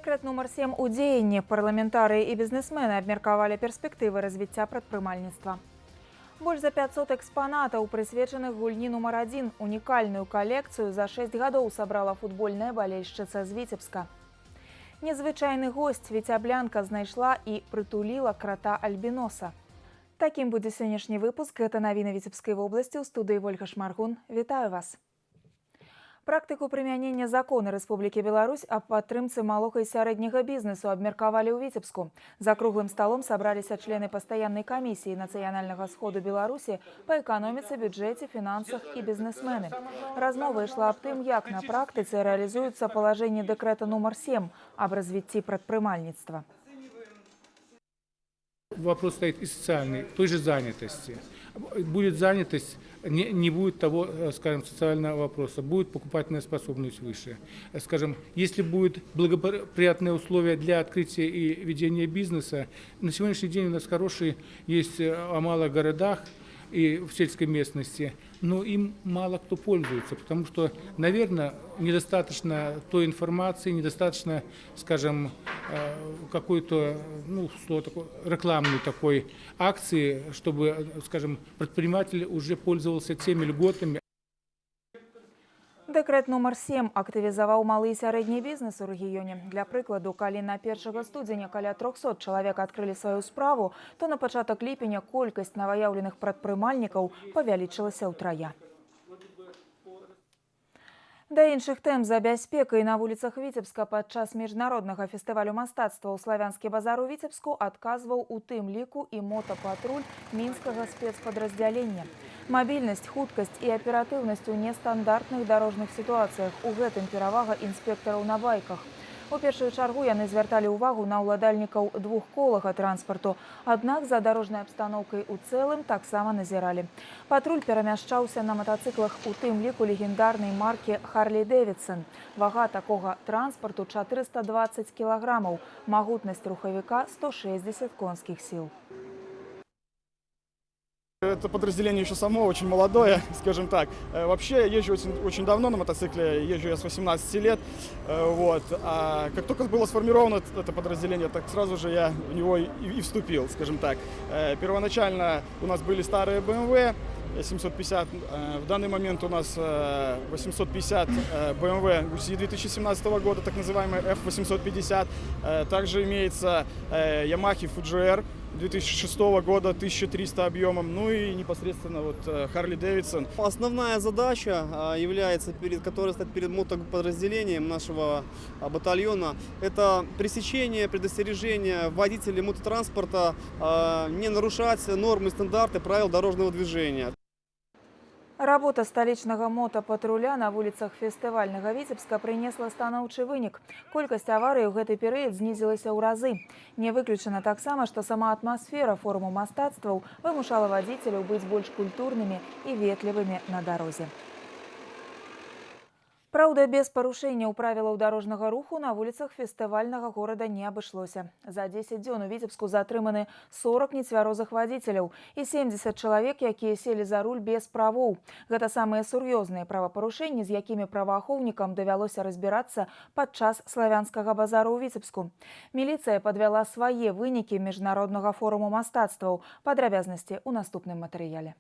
Дэкрэт нумар 7 у дзеянні. Парламентарыі і бізнесмены абмеркавалі перспектывы развіцця прадпрымальніцтва. Больш за 500 экспанатаў, прысвечаных гульні нумар 1. Унікальную калекцыю за 6 гадоў сабрала футбольная балельшчыца з Віцебска. Незвычайны госць віцяблянка знайшла і прытуліла крата альбіноса. Такім будзе сённяшні выпуск. Гэта навіны Віцебскай вобласці, ў студыі Вольга Шмаргун. Вітаю вас! Практыку прымянення закона Рэспублікі Беларусь аб падтрымцы малога і сярэдняга бізнесу абмеркавалі ў Віцебску. За круглым сталом сабраліся члены пастаяннай камісіі Нацыянальнага сходу Беларусі па эканоміцы, бюджэце, фінансах і бізнесмены. Размова ішла аб тым, як на практыцы рэалізуюцца палажэнні дэкрэта нумар 7 аб развіцці прадпрымальніцтва. Вопрос стоит и социальный, той же занятости. Будет занятость, не будет того, скажем, социального вопроса, будет покупательная способность выше. Скажем, если будут благоприятные условия для открытия и ведения бизнеса, на сегодняшний день у нас хорошие есть о малых городах и в сельской местности, но им мало кто пользуется, потому что, наверное, недостаточно той информации, недостаточно, скажем, какой-то, ну, слово такое, рекламной такой акции, чтобы, скажем, предприниматель уже пользовался теми льготами. Дэкрэт нумар 7 актывізаваў малы і сярэдні бізнес у рэгіёне. Для прыкладу, калі на 1 студзеня каля 300 чалавек адкрылі сваю справу, то на пачатак ліпеня колькасць новаяўленых прадпрымальнікаў павялічылася ўтрая. Да іншых тэм. За бяспекай на вуліцах Віцебска падчас міжнароднага фестывалю мастацтва ў Славянскі базар у Віцебску адказваў у тым ліку і мотапатруль мінскага спецпадраздзялення. Мабільнасць, хуткасць і аператыўнасць у нестандартных дарожных сітуацыях — у гэтым перавага інспектараў на байках. У першую чаргу яны звярталі ўвагу на ўладальнікаў двухколага транспарту. Аднак за дарожнай абстаноўкай у цэлым таксама назіралі. Патруль перамяшчаўся на матацыклах, у тым ліку легендарнай маркі «Харлі Дэвідсон». Вага такога транспарту 420 кілаграмаў, магутнасць рухавіка 160 конскіх сіл. Это подразделение еще само очень молодое, скажем так. Вообще я езжу очень, очень давно на мотоцикле, езжу я с 18 лет. Вот. А как только было сформировано это подразделение, так сразу же я в него и вступил, скажем так. Первоначально у нас были старые BMW 750, в данный момент у нас 850 BMW УЗИ 2017 года, так называемый F850. Также имеется Yamaha FGR 2006 года, 1300 объемом, ну и непосредственно вот Harley Davidson. Основная задача является, которая стоит перед мотоподразделением нашего батальона, это пресечение, предостережение водителей мототранспорта не нарушать нормы, стандарты правил дорожного движения. Работа сталічнага мотапатруля на вуліцах фестывальнага Віцебска прынесла станоўчы вынік. Колькасць аварый у гэты перыяд знізілася ў разы. Не выключана таксама, што сама атмасфера форуму мастацтваў вымушала вадзіцеляў быць больш культурнымі і ветлівымі на дарозе. Праўда, без парушэнняў правілаў дарожнага руху на вуліцах фестывальнага горада не абышлося. За 10 дзён у Віцебску затрыманы 40 нецвярозых вадзіцеляў і 70 чалавек, якія селі за руль без правоў. Гэта самыя сур'ёзныя правапарушэнні, з якімі праваахоўнікам давялося разбірацца падчас Славянскага базару ў Віцебску. Міліцыя падвяла свае вынікі міжнароднага форуму мастацтваў. Падрабязнасці ў наступным матэрыяле.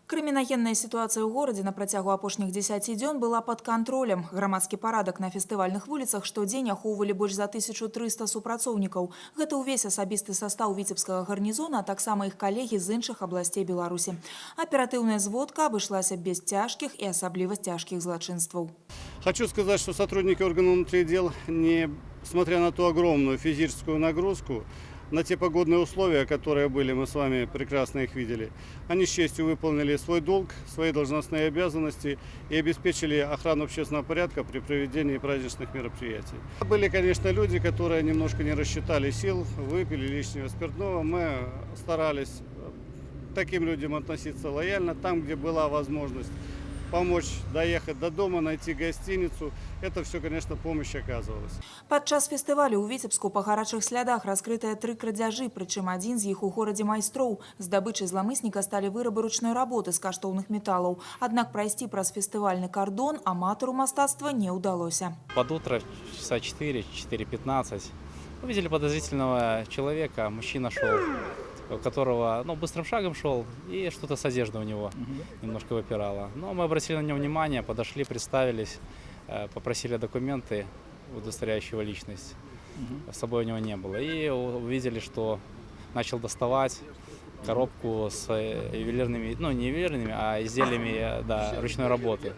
Крымінагенная сітуацыя ў горадзе на працягу апошніх 10 дзён была пад кантролем. Грамадскі парадак на фестывальных вуліцах штодзень ахоўвалі больш за 1300 супрацоўнікаў. Гэта ўвесь асабісты састаў віцебскага гарнізона, а таксама іх калегі з іншых абласцей Беларусі. Аператыўная зводка абышлася без цяжкіх і асабліва цяжкіх злачынстваў. Хочу сказать, что сотрудники органов внутренних дел, несмотря на ту огромную физическую нагрузку, на те погодные условия, которые были, мы с вами прекрасно их видели, они с честью выполнили свой долг, свои должностные обязанности и обеспечили охрану общественного порядка при проведении праздничных мероприятий. Были, конечно, люди, которые немножко не рассчитали сил, выпили лишнего спиртного. Мы старались к таким людям относиться лояльно, там, где была возможность. Помочь доехать до дома, найти гостиницу. Это все, конечно, помощь оказывалась. Падчас фестывалю ў Віцебску па гарачых слядах раскрытыя тры крадзяжы, прычым адзін з іх у горадзе майстроў. Здабычай зламысніка сталі вырабы ручной работы з каштоўных металаў. Аднак прайсці праз фестывальны кардон аматару мастацтва не ўдалося. Под утро, часа 4, 4:15, увидели подозрительного человека, мужчина шел, которого, ну, быстрым шагом шел, и что-то с одежды у него немножко выпирало. Но мы обратили на него внимание, подошли, представились, попросили документы, удостоверяющие его личность. С собой у него не было. И увидели, что начал доставать коробку с ювелирными, ну не ювелирными, а изделиями, да, ручной работы.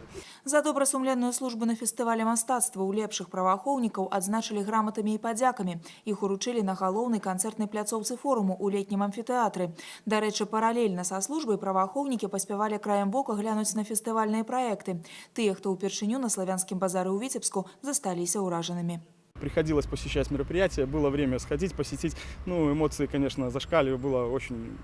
За добрасумленную службу на фестывале мастацтва ў лепшых праваахоўнікаў адзначылі граматамі і падзякамі. Іх уручылі на галоўнай канцэртнай пляцоўцы форуму ў летнім амфітэатры. Дарэчы, паралельна са службай праваахоўнікі паспявалі краем вока глянуць на фестывальныя праекты. Тыя, хто ўпершыню на славянскім базары ў Віцебску, засталіся ўражанымі. Приходилось посещать мероприятия, было время сходить, посетить. Ну, эмоции, конечно, зашкаливали, было очень,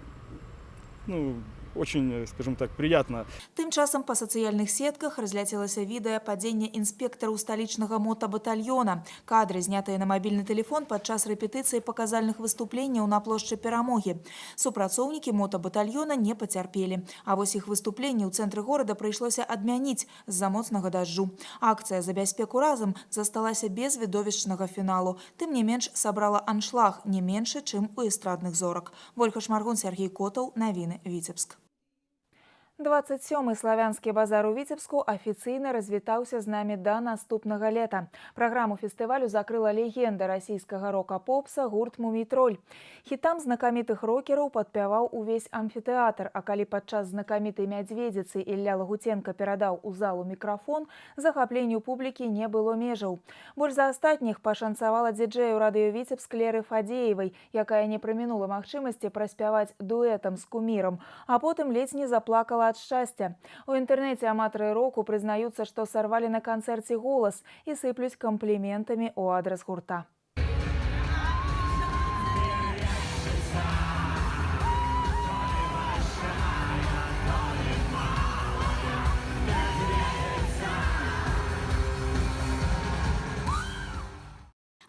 ну, очень, скажем так, приятно. Тым часам па сацыяльных сетках разляцелася відэа падзення інспектараў сталічнага мотабатальёна. Кадры, знятыя на мабільны тэлефон падчас рэпетыцыі паказальных выступленняў на плошчы Перамогі. Супрацоўнікі мотабатальёна не пацярпелі. А вось іх выступленне ў цэнтры горада прыйшлося адмяніць з-за моцнага дажджу. Акцыя «За бяспеку разам» засталася без відовішчнага фіналу. Тым не менш, сабрала аншлаг не меншы, чым у эстрадных зорак. Вольга Шмаргун, Сергей Котаў, Навіны, Віцебск. 27-ы славянскі базар у Віцебску афіцыйна развітаўся з намі да наступнага лета. Праграму фестывалю закрыла легенда расійскага рока-попса гурт «Мумий-тролль». Хітам знакамітых рокераў падпяваў увесь амфітэатр, а калі падчас знакамітай «Мядзведзіцы» Ілля Лагуценка перадаў у залу мікрафон, захапленню публікі не было межаў. Больш за астатніх пашанцавала дыджэю радыё Віцебск Леры Фадзеевай, якая не прамінула магчымасці праспяваць дуэтам з кумірам, а потым ледзь не заплакала ад шчасця. У інтэрнэце аматары року прызнаюцца, што сарвалі на канцэрце голас і сыплюць кампліментамі ў адрас гурта.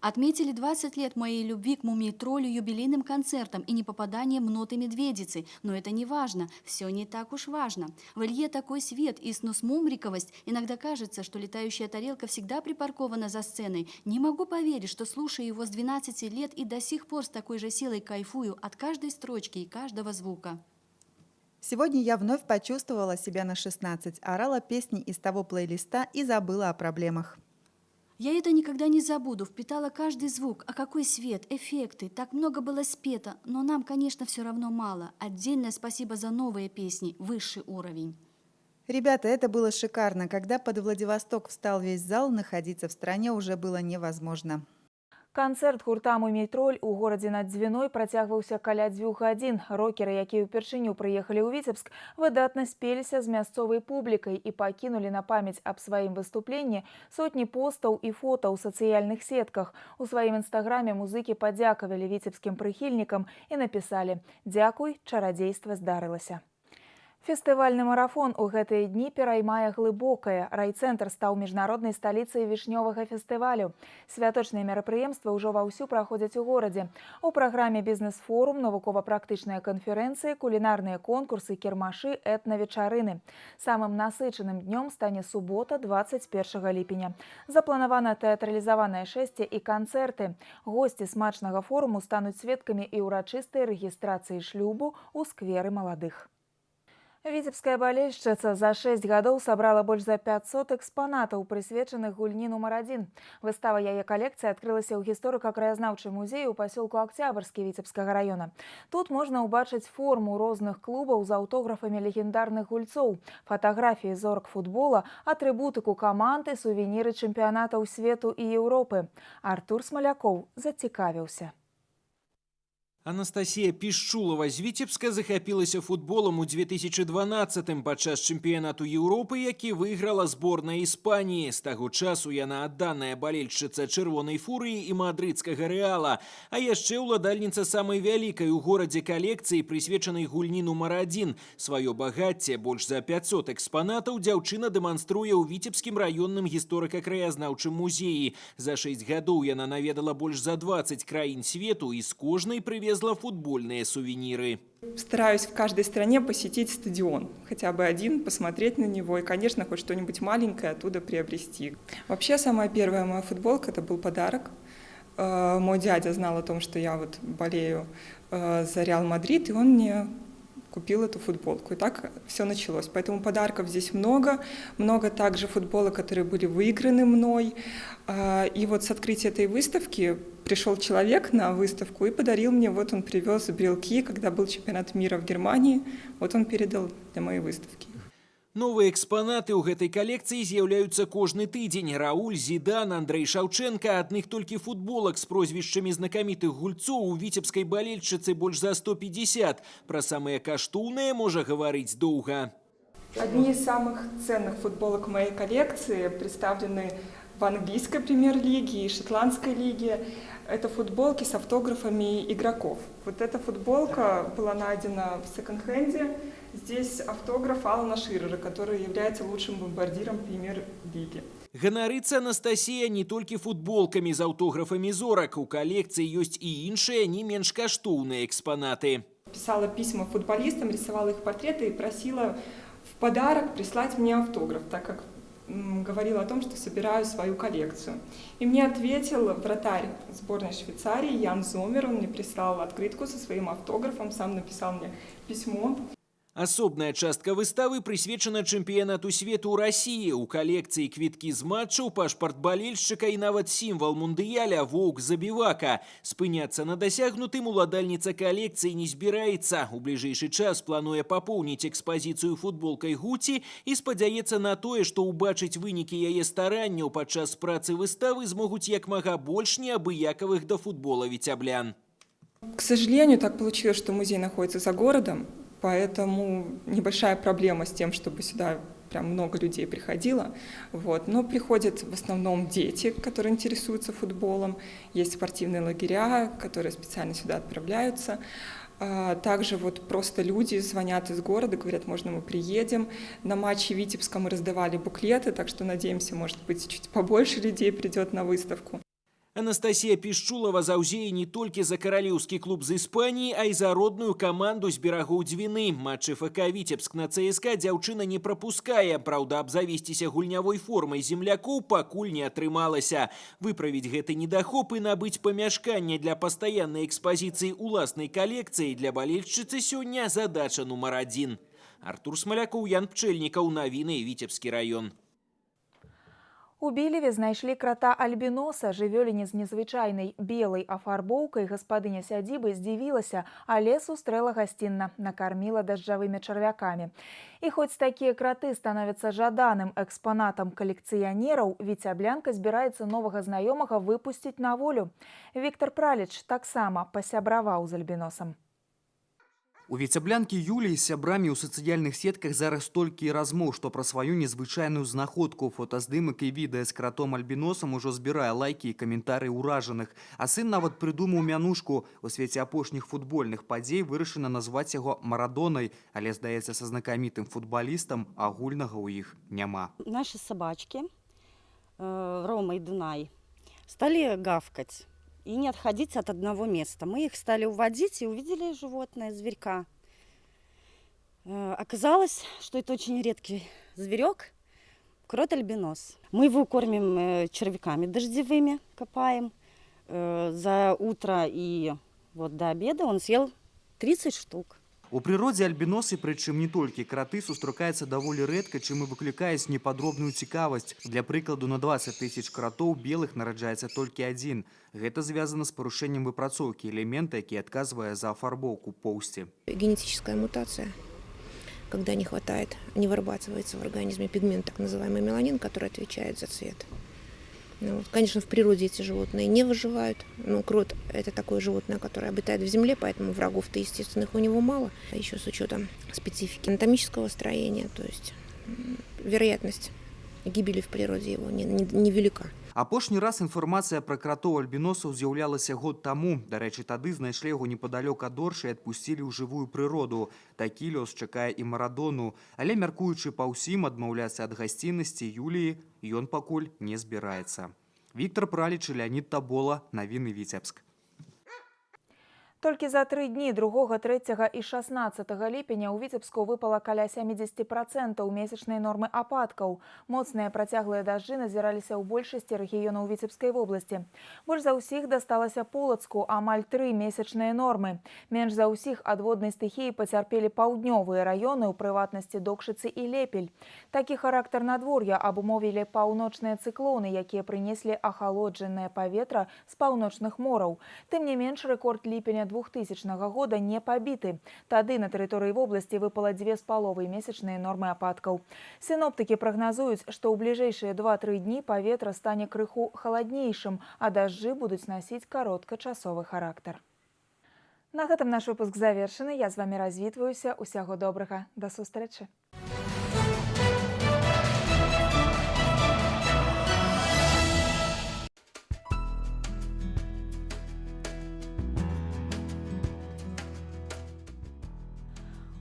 Отметили 20 лет моей любви к «Мумий-троллю» юбилейным концертом и непопаданием в ноты «Медведицы». Но это не важно, все не так уж важно. В Илье такой свет и снусмумриковость. Иногда кажется, что летающая тарелка всегда припаркована за сценой. Не могу поверить, что слушаю его с 12 лет и до сих пор с такой же силой кайфую от каждой строчки и каждого звука. Сегодня я вновь почувствовала себя на 16, орала песни из того плейлиста и забыла о проблемах. Я это никогда не забуду, впитала каждый звук, а какой свет, эффекты, так много было спето, но нам, конечно, все равно мало. Отдельное спасибо за новые песни, высший уровень. Ребята, это было шикарно. Когда под Владивосток встал весь зал, находиться в стране уже было невозможно. Канцэрт гурта «Мумий-тролль» у горадзе над Дзвіной працягваўся каля 2 гадзін. Рокеры, якія ўпершыню прыехалі ў Віцебск, выдатна спеліся з мясцовай публікай і пакінулі на памяць аб сваім выступленні сотні постаў і фота ў сацыяльных сетках. У сваім інстаграме музыкі падзякавалі віцебскім прыхільнікам і напісалі: «Дзякуй, чарадзейства здарылася». Фестывальны марафон у гэтыя дні пераймае Глыбокае. Райцэнтр стаў міжнароднай сталіцай вішнёвага фестывалю. Святочныя мерапрыемствы ўжо ваўсю праходзяць у горадзе. У праграме бізнес-форум, навукова-практычныя канферэнцыі, кулінарныя конкурсы, кірмашы, этнавечарыны. Самым насычаным днём стане субота 21 ліпеня. Запланавана тэатралізаванае шэсце і канцэрты. Госці смачнага форуму стануць сведкамі і ўрачыстай рэгістрацыі шлюбу ў скверы маладых. Віцебская балельшчыца за 6 гадоў сабрала больш за 500 экспанатаў, прысвечаных гульні нумар 1. Выстава яе калекцыі адкрылася ў гісторыка-краязнаўчым музеі ў пасёлку Акцябрскі Віцебскага раёна. Тут можна ўбачыць форму розных клубаў з аўтографамі легендарных гульцоў, фатаграфіі зорак футбола, атрыбутыку каманд і сувеніры чэмпіянатаў свету і Еўропы. Артур Смалякоў зацікавіўся. Анастасія Пішчулава з Віцебска захапілася футболам у 2012-м падчас чэмпіянату Еўропы, які выйграла зборная Іспаніі. З таго часу яна адданая балельшчыца «Чырвонай фурыі» і мадрыдскага «Рэала». А яшчэ ўладальніца самай вялікай у горадзе калекцыі, прысвечанай гульні нумар адзін. Сваё багацце, больш за 500 экспанатаў, дзяўчына дэманструе ў Віцебскім раённым гісторыка-краязнаўчым музеі. За 6 гадоў яна наведала больш за 20 краін свету і з кожнай прывезла футбольные сувениры. Стараюсь в каждой стране посетить стадион, хотя бы один, посмотреть на него и, конечно, хоть что-нибудь маленькое оттуда приобрести. Вообще, самая первая моя футболка – это был подарок. Мой дядя знал о том, что я вот болею за Реал Мадрид, и он мне купил эту футболку. И так все началось. Поэтому подарков здесь много. Много также футболок, которые были выиграны мной. И вот с открытия этой выставки пришел человек на выставку и подарил мне, вот он привез брелки, когда был чемпионат мира в Германии, вот он передал для моей выставки. Новыя экспанаты ў гэтай калекцыі з'яўляюцца кожны тыдзень. Рауль, Зідан, Андрэй Шаўчэнка. Адных толькі футболак з прозвішчамі знакамітых гульцоў у віцебскай балельшчыцы больш за 150. Пра самыя каштоўныя можа гаварыць доўга. Одни из самых ценных футболок моей коллекции представлены в английской премьер-лиге и шотландской лиге. Это футболки с автографами игроков. Вот эта футболка была найдена в секонд-хенде. Здесь автограф Алана Ширера, который является лучшим бомбардиром премьер-лиги. Ганарыцца Анастасія не толькі футболкамі з аўтографамі зорак. У калекцыі ёсць і іншыя, не менш каштоўныя экспанаты. Писала письма футболистам, рисовала их портреты и просила в подарок прислать мне автограф, так как говорила о том, что собираю свою коллекцию. И мне ответил вратарь сборной Швейцарии Ян Зоммер. Он мне прислал открытку со своим автографом, сам написал мне письмо. Асобная частка выставы прысвечана чэмпіянату свету ў Расіі. У калекцыі квіткі з матчаў, пашпарт балельшчыка і нават сімвал мундыяля воўк-забівака. Спыняцца на дасягнутым уладальніца калекцыі не збіраецца. У бліжэйшы час плануе папоўніць экспазіцыю футболкай Гуці і спадзяецца на тое, што ўбачыць вынікі яе старанняў падчас працы выставы змогуць як мага больш неабыякавых да футбола віцяблян. К сожалению, так получилось, что музей находится за городом. Поэтому небольшая проблема с тем, чтобы сюда прям много людей приходило. Вот. Но приходят в основном дети, которые интересуются футболом. Есть спортивные лагеря, которые специально сюда отправляются. Также вот просто люди звонят из города, говорят, можно мы приедем. На матче Витебска мы раздавали буклеты, так что надеемся, может быть, чуть побольше людей придет на выставку. Анастасія Пішчулава заўзее не толькі за каралеўскі клуб з Іспаніі, а і за родную каманду з берагоў Дзвіны. Матчы ФК «Віцебск» на ЦСКА дзяўчына не прапускае. Праўда, абзавесціся гульнявой формай землякоў пакуль не атрымалася. Выправіць гэты недахоп і набыць памяшканне для пастаяннай экспазіцыі ўласнай калекцыі для балельшчыцы сёння задача нумар адзін. Артур Смалякоў, Ян Пчэльнікаў, навіны, Віцебскі раён. У Білеве знайшлі крата альбіноса, жывёліне з незвычайнай белай афарбоўкай. Гаспадыня сядзібы здзівілася, але сустрэла гасцінна, накарміла дажджавымі чарвякамі. І хоць такія краты становяцца жаданым экспанатам калекцыянераў, віцяблянка збіраецца новага знаёмага выпусціць на волю. Віктор Праліч таксама пасябраваў з альбіносам. У віцяблянкі Юліі з сябрамі ў сацыяльных сетках зараз столькі размоў, што пра сваю незвычайную знаходку. Фотаздымак і відэа з кратом-альбіносам ужо збірае лайкі і каментары ўражаных. А сын нават прыдумаў мянушку. У свеце апошніх футбольных падзей вырашана назваць яго Марадонай, але, здаецца, са знакамітым футбалістам агульнага ў іх няма. Наши собачки, Рома и Дунай, стали гавкать и не отходить от одного места. Мы их стали уводить и увидели животное, зверька. Оказалось, что это очень редкий зверек, крот-альбинос. Мы его кормим червяками дождевыми, копаем. За утро и вот до обеда он съел 30 штук. У прыродзе альбіносы, прычым не толькі краты, сустракаюцца даволі рэдка, чым і выклікаюць непадробную цікавасць. Для прыкладу, на 20 тысяч кратоў белых нараджаецца толькі адзін. Гэта звязана з парушэннем выпрацоўкі элемента, які адказвае за афарбоўку поўсці. Генетическая мутация, когда не хватает, не вырабатывается в организме пигмент, так называемый меланин, который отвечает за цвет. Ну, вот, конечно, в природе эти животные не выживают. Но крот – это такое животное, которое обитает в земле, поэтому врагов-то естественных у него мало. А еще с учетом специфики анатомического строения, то есть вероятность гибели в природе его невелика. Апошні раз інфармацыя пра кратоў альбіносаў з'яўлялася год таму. Дарэчы, тады знайшлі яго непадалёк ад Оршы і адпусцілі ў жывую прыроду. Такі лёс чакае і Марадону. Але, мяркуючы па ўсім, адмаўляцца ад гасціннасці Юліі ён пакуль не збіраецца. Віктар Праліч, Леанід Табола, навіны Віцебск. Толькі за 3 дні 2, 3 і 16 ліпеня ў Віцебску выпала каля 70% месячнай нормы ападкаў. Моцныя працяглыя дажджы назіраліся ў большасці рэгіёнаў Віцебскай вобласці. Больш за ўсіх дасталася Полацку, амаль 3 месячныя нормы. Менш за ўсіх ад воднай стыхіі пацярпелі паўднёвыя раёны, у прыватнасці Докшыцы і Лепель. Такі характар надвор'я абумовілі паўночныя цыклоны, якія прынеслі ахалоджанае паветра з паўночных мораў. Тым не менш, рэкорд ліпеня 2000 года не пабіты. Тады на тэрыторыі вобласці выпала 2,5 месячныя нормы ападкаў. Сіноптыкі прагназуюць, што ў бліжэйшыя 2-3 дні паветра стане крыху халаднейшым, а дажджы будуць насіць кароткачасовы характар. На гэтым наш выпуск завершаны. Я з вамі развітваюся. Усяго добрага. Да сустрэчы.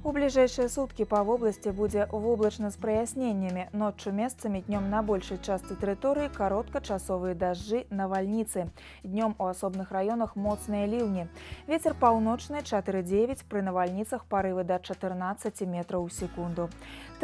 У бліжэйшыя суткі па вобласці будзе воблачна з праясненнямі. Ноччу месцамі, днём на большай частцы тэрыторыі кароткачасовыя дажджы, навальніцы. Днём у асобных раёнах моцныя ліўні. Вецер паўночны 4,9, пры навальніцах парывы да 14 метраў у секунду.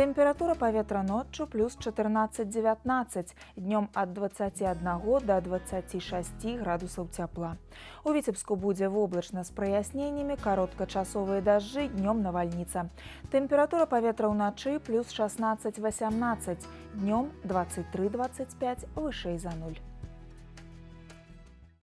Тэмпература паветра ноччу плюс 14-19, днём ад 21 до 26 градусаў цяпла. У Віцебску будзе воблачна з праясненнямі, кароткачасовыя дажджы, днём навальніцы. Тэмпература паветра ўначы плюс 16-18, днём 23-25, вышэй за нуль.